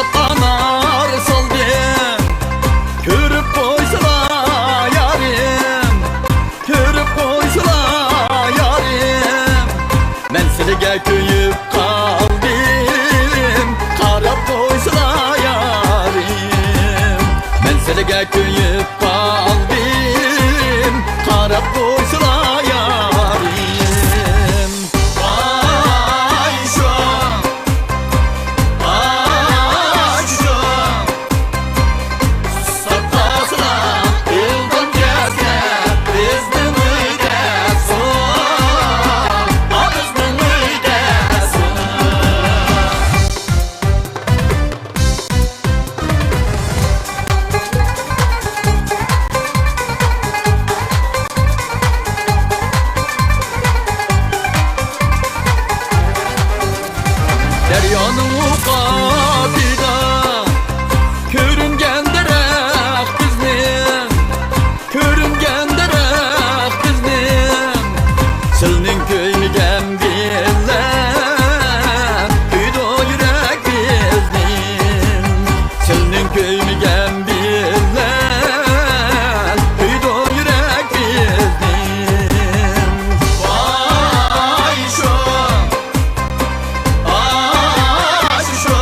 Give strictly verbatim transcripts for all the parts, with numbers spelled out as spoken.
ئانار سالدىم، كۆرۈپ قويسىلا يارىم، كۆرۈپ قويسىلا يارىم. مەن سىلىگە كۆيۈپ قالدىم، قاراپ قويسىلا يارىم. مەن سىلىگە كۆيۈپ قالدىم، قاراپ قويسىلا يارىم. ئايشۇ، ئايشۇ. دەريانىڭ ئوقىدا كۆرۈنگەن دەرەخ بىزنىڭ، كۆرۈنگەن دەرەخ بىزنىڭ. سىلنىڭ كۆيمىگەن بىللە كۆيدى يۈرەك بىزنىڭ. سىلنىڭ كۆيمىگەن بىللە كۆيدى يۈرەك بىزنىڭ. ۋاي شۇ، ئاي شۇ.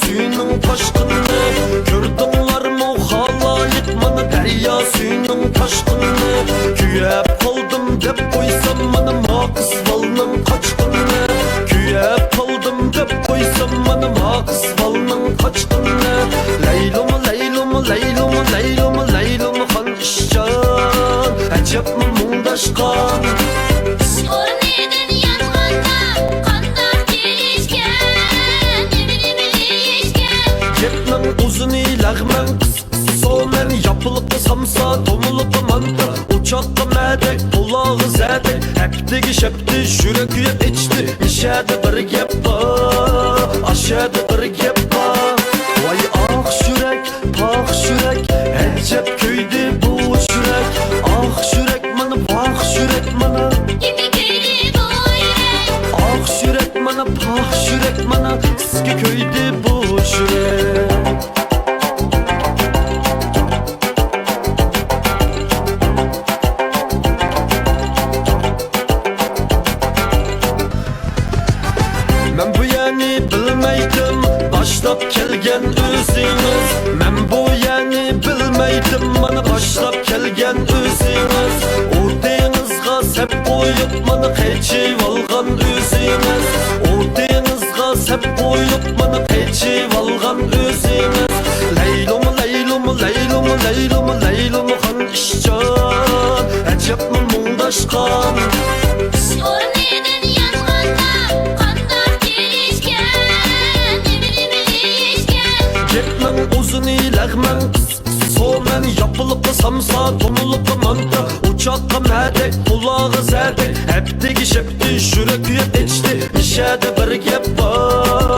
سۈيىنىڭ تاشقىنىنى. كۆردۈڭلارمۇ خالايىق، مانا دەريا سۈيىنىڭ تاشقىنىنى. كۆيۈپ قالدىم دەپ قويسام، مانا ما قىز بالىنىڭ قاچقىنىنى. كۆيۈپ قالدىم دەپ قويسام، مانا ما قىز بالىنىڭ قاچقىنىنى. لەيلىمۇ، لەيلىمۇ، لەيلىمۇ، لەيلىمۇ، لەيلىمۇ خان ئىشچان، ئەجەبمۇ مۇڭداشقان. ئىش ئورنىدىن يانغاندا قانداق كېلىشكەن، نېمە، نېمە دېيىشكەن؟ گەپنىڭ ئۇزۇنى لەغمەن قىسقىسى سومەن، ياپىلىقى سامسا، تومۇلىقى مانتا، ئوچاققا مەدەك، پۇلاغا زەدەك، ھەپتىگە شەپتى، يۈرەك كۆيۈپ ئېچىشتى. ئىشەدە بىر گەپ بار، ئاشەدە بىر گەپ بار. ۋاي ئاق يۈرەك، پاخ يۈرەك، ئەجەب كۆيدى بۇ يۈرەك. ئاق يۈرەك مانا، پاخ يۈرەك مانا. كىمگە كۆيدى بۇ يۈرەك؟ ئاق يۈرەك مانا، پاخ يۈرەك مانا، سىزگە كۆيدى بۇ يۈرەك. مەن بۇ يەرنى بىلمەيتتىم، باشلاپ كەلگەن ئۆزىڭىز. مەن بۇ يەرنى بىلمەيتتىم، مانا باشلاپ كەلگەن ئۆزىڭىز. ئۇ دېڭىزغا سەپ قويۇپ، مانا قېچىۋالغان ئۆزىڭىز. ئۇ دېڭىزغا سەپ قويۇپ، مانا قېچىۋالغان ئۆزىڭىز. لەيلىمۇ، لەيلىمۇ، لەيلىمۇ، لەيلىمۇ، لەيلىمۇ خان ئىشچان، ئەجەبمۇ مۇڭداشقان. ئىش ئورنىدىن يانغاندا قانداق كېلىشكەن، نېمە، نېمە دېيىشكەن؟ گەپنىڭ ئۇزۇنى لەغمەن قىسقىسى سومەن، ياپىلىقى سامسا، تومۇلىقى مانتا، ئوچاققا مەدەك، پۇلاغا زەدەك، ھەپتىگە شەپتى، يۈرەك كۆيۈپ ئېچىشتى. ئىشەدە بىر گەپ بار،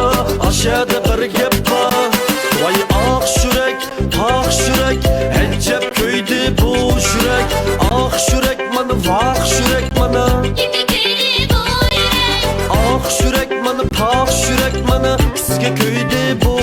ئاشەدە بىر گەپ بار. ۋاي ئاق يۈرەك، پاخ يۈرەك، ئەجەب كۆيدى بۇ يۈرەك. ئاق يۈرەك مانا، ۋاخ يۈرەك مانا. كىمگە كۆيدى بۇ يۈرەك؟ ئاق يۈرەك مانا، پاخ يۈرەك مانا، سىزگە كۆيدى بۇ